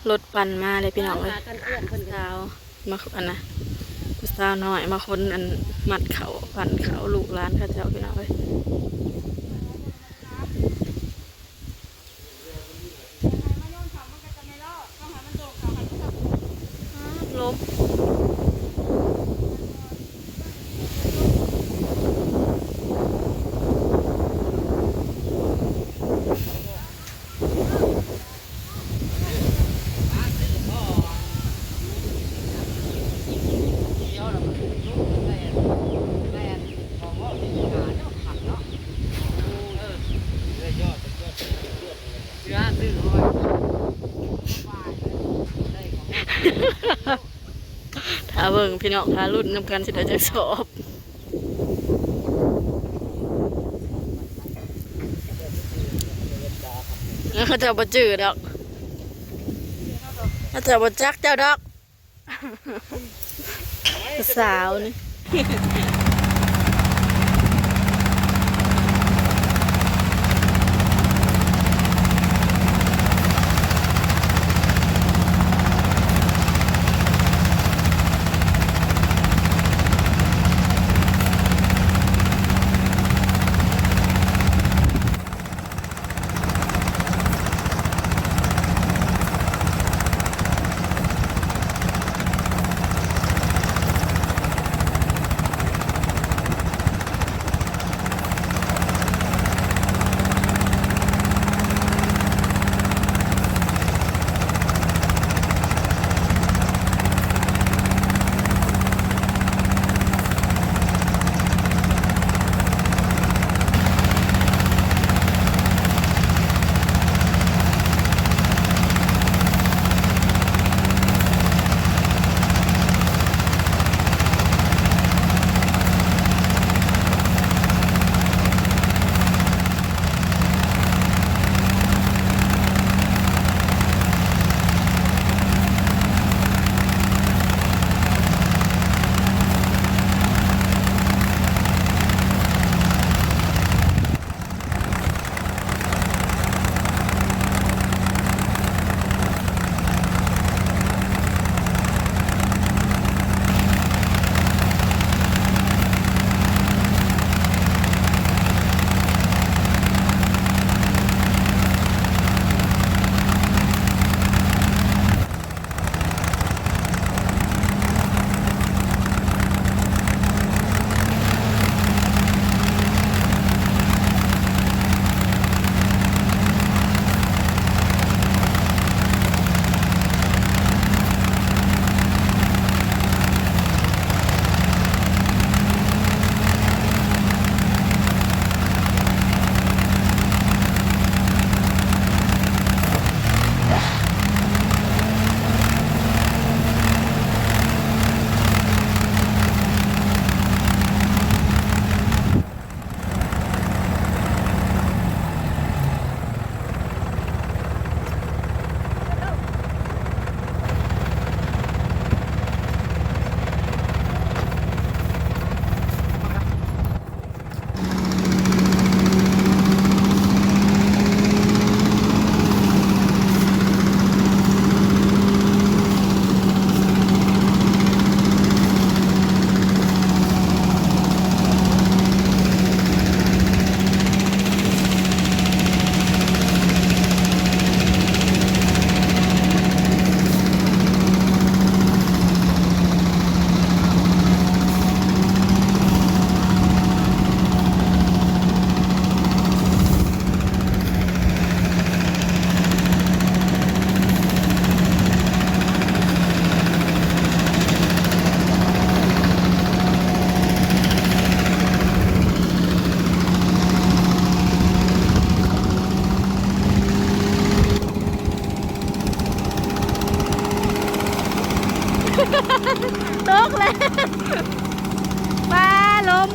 ລົດປັ່ນມາເລີຍພີ່ນ້ອງເອີຍ. ສາວມາ ອັນນະ ຜູ້ສາວນ້ອຍມາຂົນອັນມັດເຂົ້າ ປັ່ນເຂົ້າລູກຫຼານເຂົາເຈົ້າພີ່ນ້ອງເອີຍ. ຖ້າເບິ່ງພີ່ນ້ອງ ຖ້າລຸ້ນນຳກັນຊິໄດ້ຈັກສອບ. ເຂົາເຈົ້າບໍ່ຈື່ດອກ ເຂົາເຈົ້າບໍ່ຈັກເຈົ້າດອກ. ສາວນີ້. ຕົກແລ້ວ ຟ້າລົມ.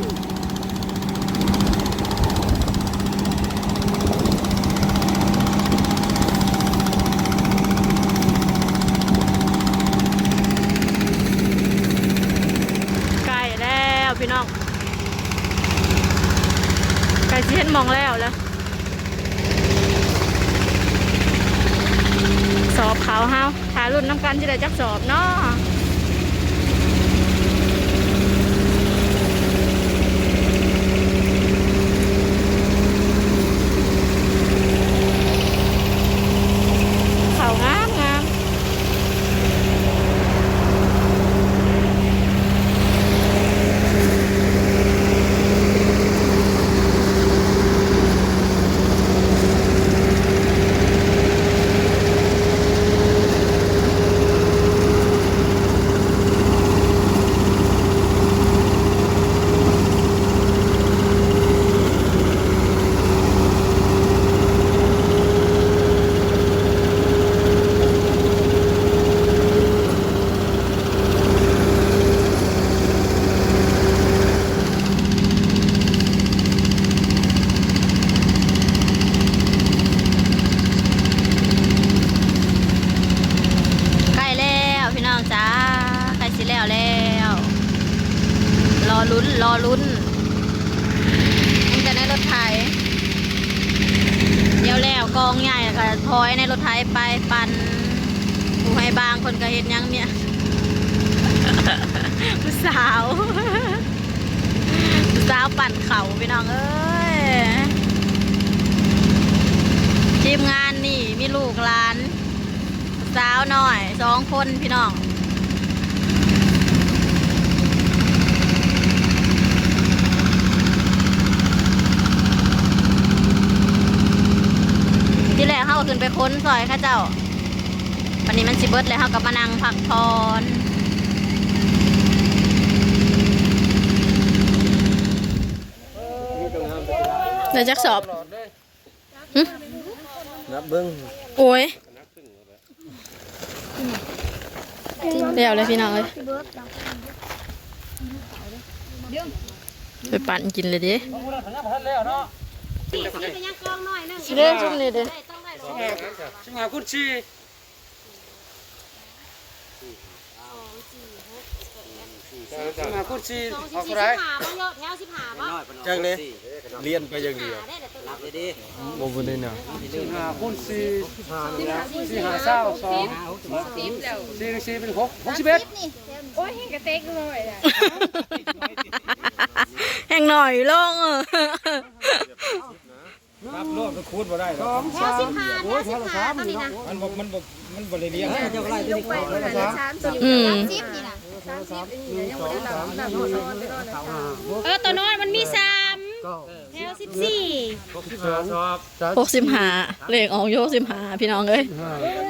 ໃກ້ແລ້ວພີ່ນ້ອງ ໃກ້ຊິເຫັນໝ່ອງແລ້ວແລ້ວ. ສອບເຂົ້າ ເຮົາຖ້າລຸ້ນນຳກັນຊິໄດ້ຈັກສອບເນາະ. ເຂົ້າງາມໆ. ໃກ້ແລ້ວພີ່ນ້ອງຈ້າ ໃກ້ຊິແລ້ວແລ້ວ ລໍລຸ້ນ ລໍລຸ້ນ ຍັງແຕ່ໃນລົດໄຖ. ດຽວແລ້ວກອງໃຫຍ່ ແລ້ວກໍຖອຍໃນລົດໄຖໄປປັ່ນ. ຜູ້ໃຫ້ບາງເພິ່ນກໍເຮັດຫຍັງເມຍ ຜູ້ສາວ ຜູ້ສາວປັ່ນເຂົ້າພີ່ນ້ອງເອີຍ. ທີມງານນີ້ມີລູກຫຼານ ສາວນ້ອຍສອງຄົນພີ່ນ້ອງ. ທີແລກເຮົາກໍຂຶ້ນໄປຂົນຊ່ອຍເຂົາເຈົ້າ ບັດນີ້ມັນຊິເບິດແລ້ວ ເຮົາກໍມານັ່ງພັກຜ່ອນ. ໄດ້ຈັກສອບ? ຫຶ? ນັບເບິ່ງ ໂອ້ຍ ແລ້ວແລ້ວພີ່ນ້ອງເອີຍ ໄປປັ່ນກິນເລີຍເດ້. ຊິເດ້ ຊຸມນີ້ເດ້ ສິບຫ້າຄູນສີ່ ສິບຫ້າຄູນສີ່ ອອກເທົ່າໃດ? ສິບຫ້າບໍ່ເຍາະ ແຖວສິບຫ້າບໍ່? ຈັກເດ້ ລຽນໄປຢ່າງດຽວ ນັບດີໆ ບໍ່ ບໍ່ໄດ້ນັບ. ສິບຫ້າຄູນສີ່ ສິບຫ້າ ຊາວສອງ ສີ່ ສີ່ເປັນຫົກ ຫົກສິບເອັດ. ໂອ້ຍ ແຮ່ງກະເຕັກໜ້ອຍລະ ແຮ່ງໜ້ອຍລົງ. ນັບໂລດ ມັນຄູນບໍ່ໄດ້ດອກ ສອງ ສາມ ແຖວສິບຫ້າ ໂອ້ຍ ແຖວສິບຫ້າ ແຖວລະສາມ ຕົວນີ້ນະ ມັນບໍ່ ມັນ ມັນບໍ່ໄດ້ລຽງ ເອີ ເຈົ້າກໍໄດ້ຕົວນີ້ໄປ ແຖວລະສາມ ຕົວນີ້ ອືມ ສາມສິບນີ້ນະ ສາມສິບນີ້ນະ ຍັງບໍ່ໄດ້ນັບ ນັບ ນັບ ເອີ ຕົວນ້ອຍມັນມີສາມ ເກົ້າ ແຖວສິບສີ່ ຫົກສິບຫ້າ ສອບ ຫົກສິບຫ້າ ເລກອອກຢູ່ຫົກສິບຫ້າ ພີ່ນ້ອງເອີຍ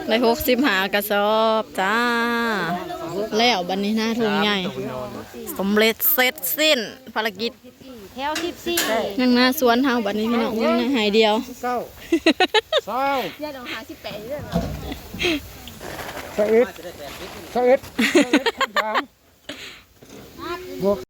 ໄດ້ຫົກສິບຫ້າກະສອບຈ້າ. ແລ້ວບັດນີ້ນາທົ່ງໃຫຍ່ ສຳເລັດເສັດສິ້ນພາລະກິດ. ແຖວສິບສີ່ ຍັງນາສວນເຮົາບັດນີ້ພີ່ນ້ອງ ຍັງນາໄຮ່ດຽວ ເກົ້າ ຊາວ ຢ່າດອກ ຫ້າສິບແປດເດີ ຊາວເອັດ ຊາວເອັດ ຊາວເອັດ ຄູນສາມ ບວກ